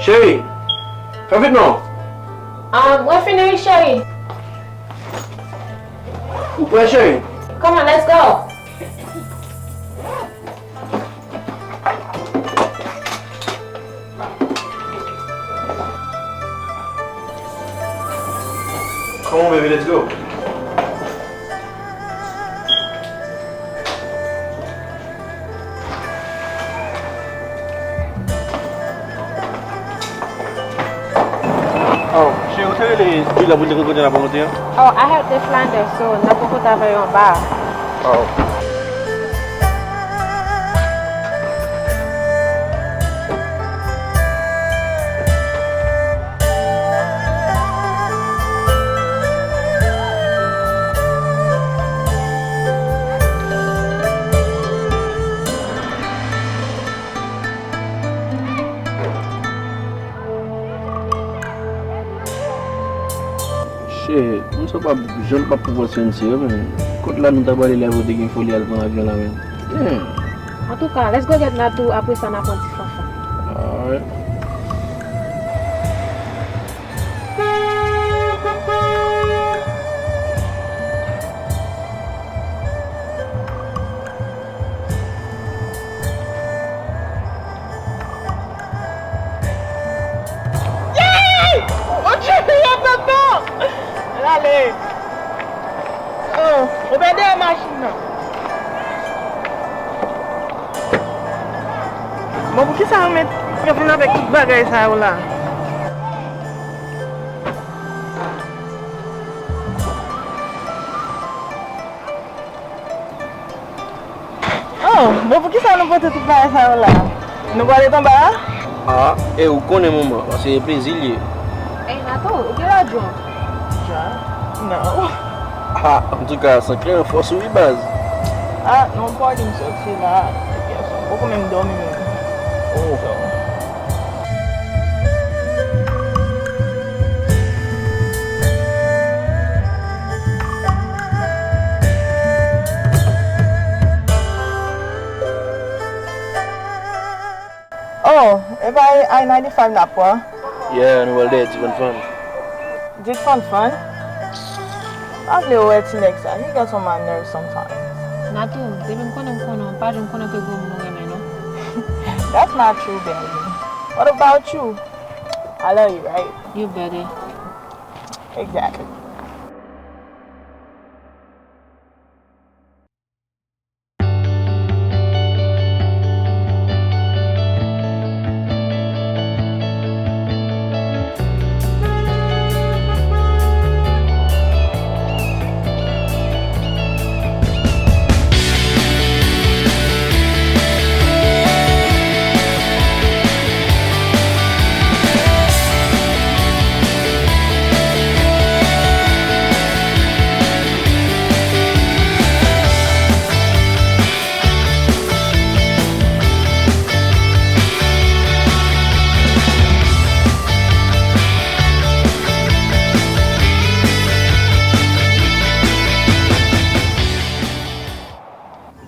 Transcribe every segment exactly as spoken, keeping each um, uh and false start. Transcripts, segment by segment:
Cheri, fè vit non. Ah, mwen fini wi, cheri. Ou prè, cheri? Come on, let's go. Come on, baby, let's go. Oh, cheri, ou te rele Julia pou n te rankontre la, pa konte an? Oh, I help the flyers, so n ap rankontre avè yo anba a. Oh. Shit, moun sa pa janm pa pouvwa sense yo, men. Kot la nou ta prale lè yo te gen foli al pran avyon la, men. Damn. Antouka, let's go get Natou, apre sa n a pran ti fanfan. Alright. Yay! Mon Dye, papa! L ale. Oh, ou pèdi machin nan. Bon, poukisa yo met, yo vin avèk tout bagay sa yo la? Oh, bon, poukisa nou pote tout bagay sa yo la? Nou pral ret anba a? Ah, e ou konnen manman, paske e plezi l ye. Ey, Natou, ou gen lòt djòb? Djòb? Non. Ah, antouka, san kleren fòs ou wi, baz. Ah, non, party m soti la, epi m poko menm dòmi menm. Oh. So. Oh, e pa I ninety-five n ap pran? Yeah, nou pral dèyè ti fanfan. Ti fanfan? Pa vle wè ti nèg sa, he gets on my nerves sometimes. Natou, depi m konnen m konnen w, pa janm konnen ke granmoun ou renmen non. That's not true, baby. What about you? I love you, right? You better. Exactly.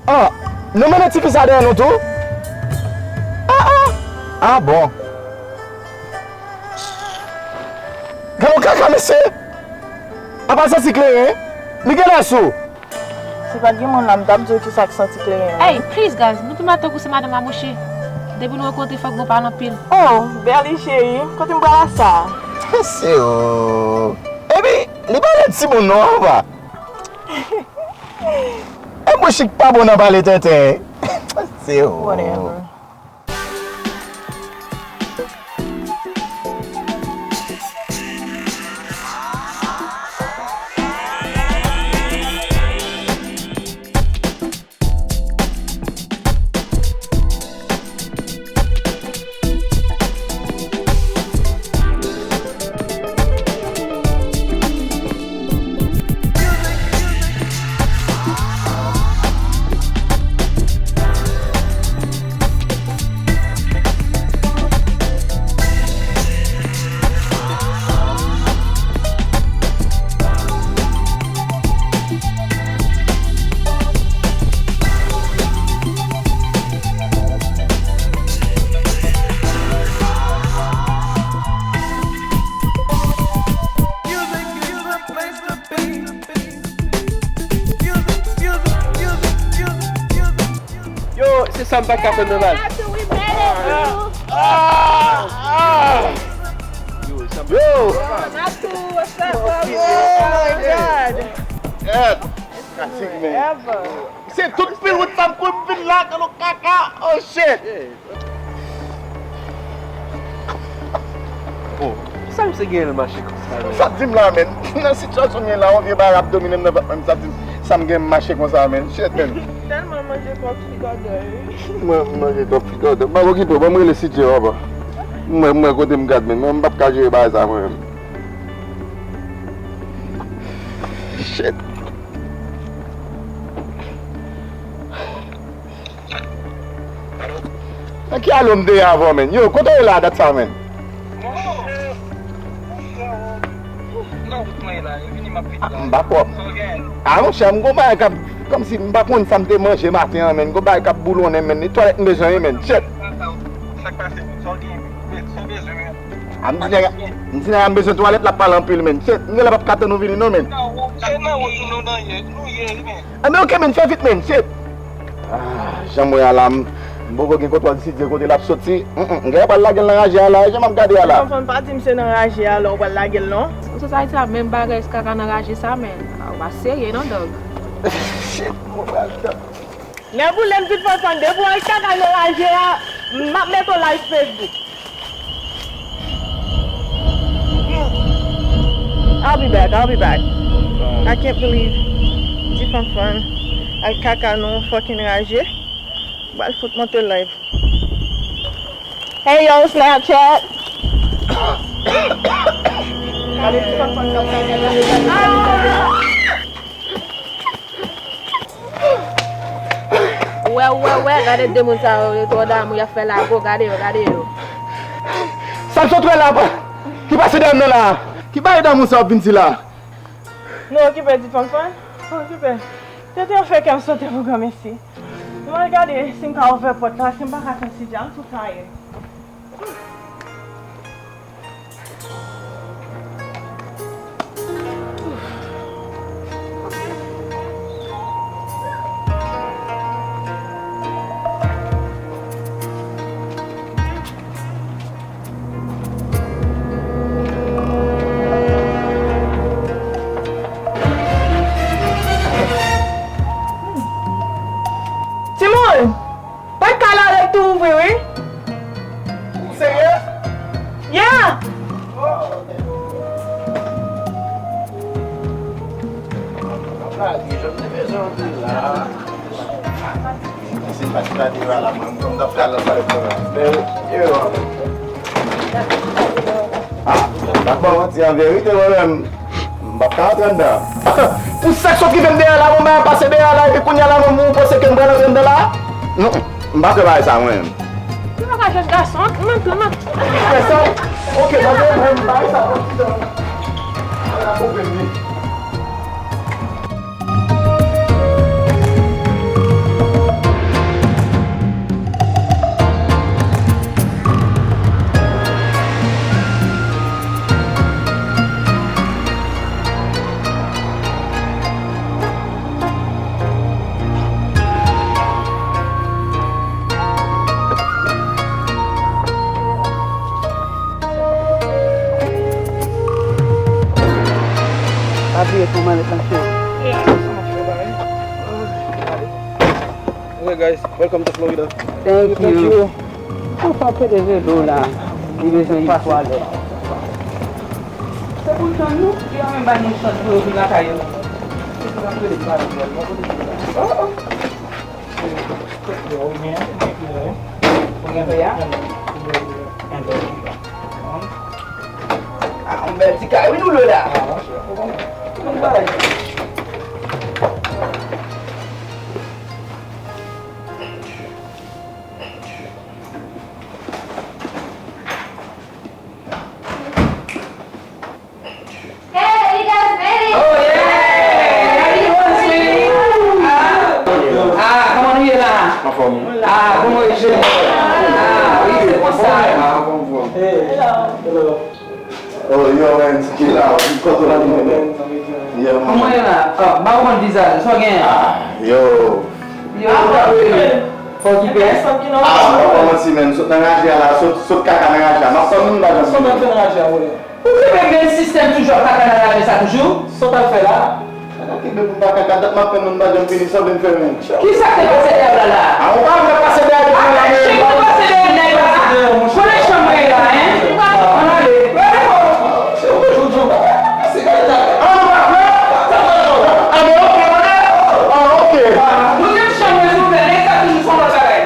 Ah, nou mennen tifi sa dèyè nou tou? Ah, ah. Ah, bon. Gade yon kaka, mesye! Apa santi kleren? Li genlè sou. Si pa t gen moun la, m t ap di w kisa k santi kleren an. Hey, please, guys, nou pi mal tankou se madanm a mouche. Depi nou rankontre, fòk nou pale anpil. Oh, Berly cheri, kote m pral ak sa? Se o. Epi, li pa rele timoun non, apa. E mouche k pa bon nan pale tenten. Se o. Whatever. M pa ka fè nòmal. Yo! Yo! Oh my God! Ed! Kasik men. Se tout pil wout sa m kouri m vin la, kano kaka. Oh shit! Bon, kisa misye genyen l mache konsa menm? Sa di m la menm, nan sitiyasyon m ye la, yon vye bagay ap domine m nan vant mwen, sa di m sa m gen m mache konsa menm, shit menm. Tèlman manje twòp figòdè wi. Mwen manje twòp figòdè. M p ap okipe w, ban m rele C J papa. M wè, m wè kote m gad menm, mwen m p ap ka jere bagay sa mwen menm. Shit. Nan ki alo m te ye avan menm? Yo, kote w ye la dat sa menm? Ah, m pa kwè. Ah, monchè, m gon bagay k ap, kòmsi m pa konn sa m te manje maten an menm. Gon bagay k ap boulonnen menm. E twalèt m bezwen ye menm. Shit. Ah, m di nèg, m di nèg a m bezwen twalèt, l ap pale anpil menm. Shit, m genlè p ap ka tann ou vini non menm. Anben oke menm, fè vit menm. Shit. Ah, jan m wè a la, m m poko gen kontwòl si Dye kote l ap soti. M m, m genlè pral lage l nan raje a la, e jan m ap gade a la. Fanfan, pa di m se nan raje a la w pral lage l non. Sosayete a menm bagay kaka nan raje sa menm. Ah, ou pa serye non dòg. Shit, mwen pral tan. Nèboulem tout fanfan, depi w al kaka nan raje a, m ap mete w live Facebook. I'll be back, I'll be back. I can't believe Ti Fanfan al kaka nan yon fucking raje. Bal fout monte live. Hey yo, Snapchat. Gade Ti Fanfan k ap kaka nan raje. Ou wè, ou wè, ou wè, gade de moun sa yo, yo twò damou, y ap fè lago, gade yo, gade yo. Sa m sot wè la, ki pase dèyè m nan la? Ki bagay damou sa w ap vin di la? Nou okipe Ti Fanfan? Okipe. Tenten fè kè m sote pou granmesi. M al gade si m ka ouvè pòt la, si m pa ka fè si dja, m tou tayè. Timoun! Pòt kay la ret tou ouvri wi. Ou serye? Yeah! Gade, jan m te bezwen antre la. Si m pa t ka deyò a la, mwen, m konn t ap fè al nan palè mwen la. Men, yo. Ah, m pa t ba w manti, an verite, mwen menm. M p ap ka antre anndan. Pou sa k sot rive m dèyè la, bon, bagay pase dèyè la, epi kounye a la, menm ou panse ke m pral antre anndan la? Non, m pa fè bagay sa, mwen menm. Ou pa ka jwenn gason, m antre, m antre. Fè sa? Oke, pa gen pwoblèm, bagay sa, pa gen pwoblèm. Pa bliye pran malèt lan, cheri. Ok, guys, welcome to Florida. Thank you. Ou pa pede velo la. Li bezwen yon twalèt. Se pou l tann nou, li pa menm bay nou chans pou yo vin lakay yo. Se pou n ap rele pa vin. Oh, oh. Ou gen fè a? Ah, yon bèl ti kay wi nou lwe la. Bon bagay. Hey, you guys made it! Oh, yeah! How you doing, sweetie? Ah, ah, kòman nou ye la? Anfòm. Ah, kòman w ye, cheri? Ah, wi, se konsa. Ah, anfòm, anfòm. Hey. Hello. Hello. Oh, yo, man, se ki la, wi, kote w la, man? Yeah, man. Kòman w ye la? Ah, m pa konprann vizaj ou, sa w gen? Ah, yo. Yo. Ah, wi. Fò w okipe. Ah, m pa manti, menm. Sot nan raje a la, sot, sot kaka nan raje a. M ap tann nou, m pa janm vini. Sot antre nan raje a, wi. Ou kenbe menm sistèm toujou ap kaka nan raje sa toujou? Sa w t ap fè la? Sa w t ap kenbe pou m pa kaka, dat m ap tann nou, m pa janm vini, sa w vin fè menm? Kisa k te pase dèyè w la la? Ah, ou pa vle pase dèyè nou la, men. Chèf, ou pase dèyè nèg la. Konnen chanm mwen ye la, en? Ann ale. Rete fò. Ah, nou pa vle? Ah, men ok, madam. Ah, ok. Nou gen chanm mwen, silvouplè, nèg sa toujou fè yon lòt bagay.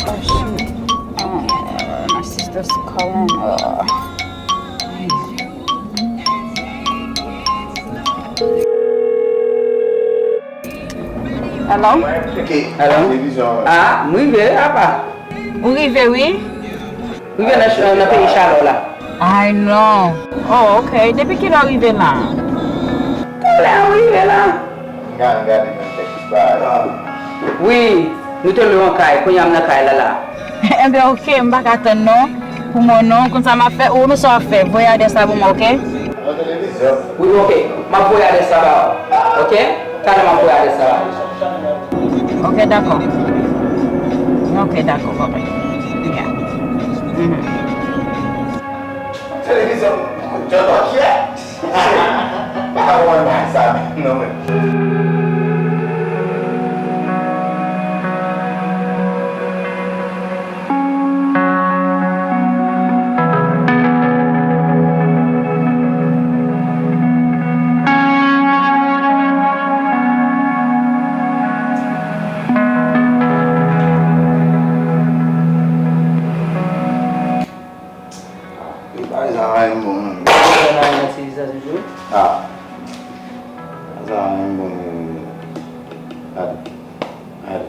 Oh, shoot. Oh, my sister's calling. Uh. Hello? Ok. Hello? Televizyon. Ah, m rive, apa. Ou rive, wi. Rive nan ch-, nan peyi chalè w la. Ay, non. Oh, ok. Depi kilè w rive la? Talè m rive la. M gade, m gade nan tèks la. Wi, nou te lwe yon kay. Kounye a m nan kay la la. Enben, ok, m pa ka tann non. Pou mwen non, konn sa m ap fè? Ou, men sa w ap fè, voye adrès la pou mwen, ok? Nan televizyon. Wi, ok. M ap voye adrès la ba ou. Ok? Talè m ap voye adrès la ba ou. Ok, dakò. Ok, dakò, bye bye. Yeah. Mhm. Televizyon, jan w kiyès? M pa ka konprann bagay sa menm non, men. Bagay sa pa menm bon non. Bagay sa pa menm bon, Ti Lisa, toujou. Ah. Bagay sa pa menm bon non. Gade. Gade.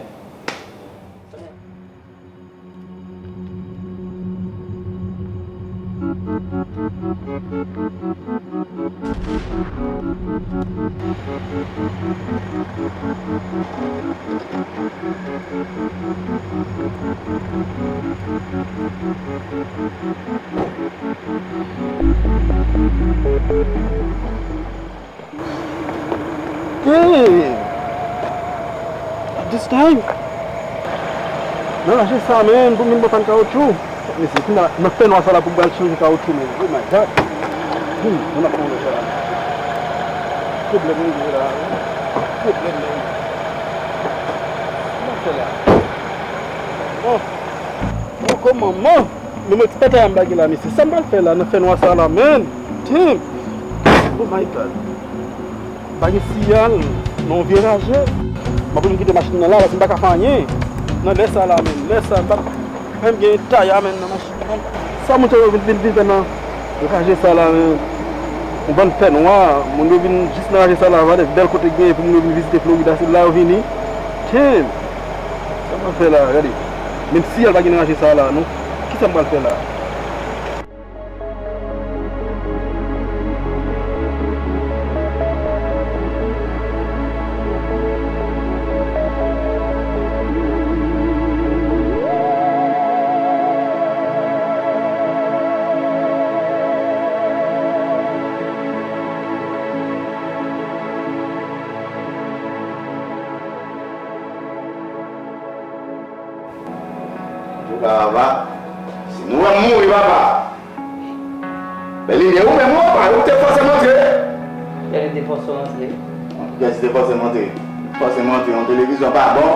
Damn! At this time? Nan raje sa, man, pou m vin pran pàn kawotchou. Mesye, kounye a, nan fènwa sa la pou m pral chanje kawotchou, man. Oh my God! Hmm, mwen ap pran sa la. Pwoblèm rive la, wi. Pwoblèm, man. Sa m ap fè la? Oh! Oh, kòman, man? Men mwen ti pata a m bagay la, mesye. Sa m pral fè la nan fènwa sa la, man? Damn! Oh my God! M pa gen siyal nan yon vye raje. M ap vin kite machin nan la, paske m pa ka fè anyen. Nan lè sa la, man, lè sa, m pa menm gen taya, man, nan machin nan. Sa moun sa yo vin, vin, vin fè nan raje sa la, man? Yon bann fènwa, moun yo vin jis nan raje sa la, gade bèl kote k genyen pou moun yo vin vizite Florida, se la yo vini. Damn! Sa m ap fè la, gade. Menm siyal pa gen nan raje sa la, non. Kisa m pral fè la? Antouka, papa, si nou wè m mouri, papa, Bèlinde, ou menm, ou pa, ou te fòse m antre. Kiyès ki te fòse w antre? Kiyès ki te fòse m antre? Fòse m antre, yon televizyon pa bon.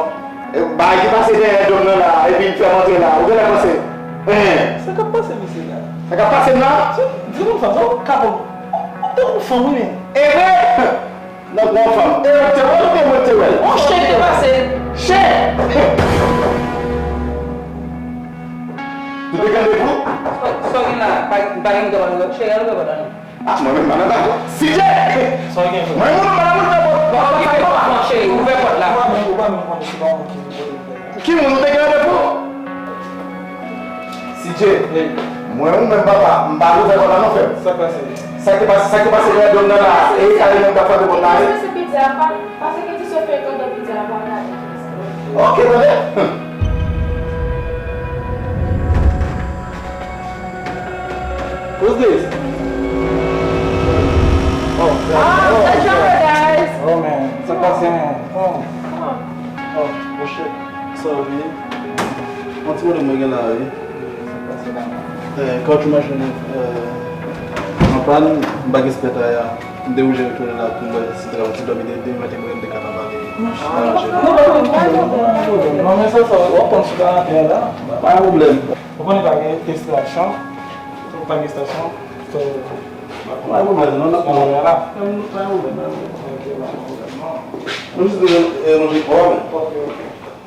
E, bagay ki pase dèyè do m nan la, epi l fè m antre la. Ou genlè panse, en. Sa k ap pase misye la? Sa k ap pase m la? Di moun fanm sa, ou kapab. Ou te konn fanm, wi, men. E vre? Nan gwo fanm. E ou te wè l oubyen mwen te wè l? On chen te pase. Chen! Nou te gen randevou? Sa w gen la, pa gen gwo pwoblèm, cheri, al gwo pwoblèm. Ah, mwen menm pa nan bagay. C J! Sa w gen? Mwen moun ou pa nan moun nan bon. Bon, okipe pòt la, cheri, ouvè pòt la. Ou pa menm, ou pa menm konnen se pa ou ki voye. Ki moun ou te gen randevou? C J, mwen ou menm papa, m pa ouvè pòt la non frè m. Sa k pase? Sa k te pase, sa k te pase nan dòm nan la, e sa li menm k ap frape pòt la, wi. Pase pizza a, pa, pase ke ti sofè kanpe pizza a, pa gade. Ok, tande. Who's this? Oh, oh, hey, Trevor, guys. Oh, man. Sa k pase, man? Oh. Oh, oh, shit. Sorry. Yon ti pwoblèm mwen gen la, wi. Eh, kawoutchou machin an, eh, an pàn, m pa gen spè taya. M te oblije retounen la pou m wè si te ka yon ti dòmi de, de maten mwen te ka nan pale. Non, men sa, sa, w ap pran sou karantè la. Pa gen pwoblèm. Ou konnen pa gen estasyon. Pa gen estasyon. So, pa gen pwoblèm, non, n ap pran la. Pa gen pwoblèm, pa gen pwoblèm, non. Nou jis bezwen, eh, manje kwa, men. Ok, ok.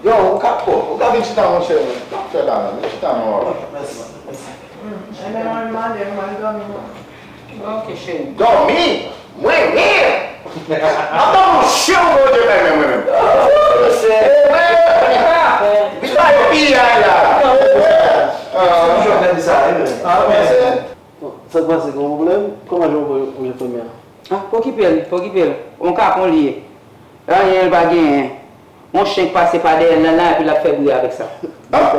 Yo, ou ka, ou ka vin chita, monchè. Sa w ap fè la menm? Vin chita non, wap. Mèsi, mèsi. Ebyen, mwen, m ale, m al dòmi, mwen. Ok, cheri. Dòmi? Mwen menm? Antan yon chen ou Bondye fè menm mwen menm. Mesye. E mwen menm? Vin bay piyay la. E mwen? Ah. Toujou ap gade sa, e mwen. Ah, mesye. Bon, sa k pase, gen yon pwoblèm? Kòman jan w pran yon premye a? Ah, pa okipe l, pa okipe l. Yon kapon li ye. Anyen l pa genyen. Yon chen k pase pa dèyè l nan la, epi l ap fè bri avèk sa. Ah!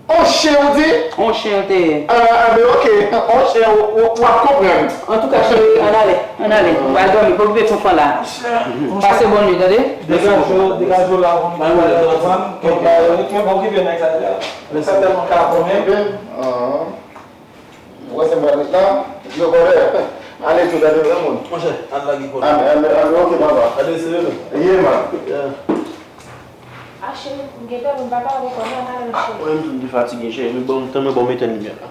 On chen ou di? On chen l te ye. Ah, anben, ok. On chen, w, w, w ap konprann. Antouka, cheri, ann ale, ann ale. Ou al dòmi, pa okipe fanfan la. Pase bòn nuit, tande? Degaje w, degaje w la, ou konn bagay la, ou konprann? Donk, ba yo ritm, pa okipe nèg sa yo. Nèg sa tèlman ka konnen. Ou wè se mwen ret la, di yo kòlè. Ale tou, gade yon moun. Monchè, al lage kòlè. Ale, ale, ale, ok, papa. Gade serye nou. Ye, man. Yeah. Ah, cheri, m gentan, m pa ka ankò, non, ann ale, cheri. Mwen menm tou, m te fatige, cheri. Men bon, tann mwen, bon, m etenn limyè la.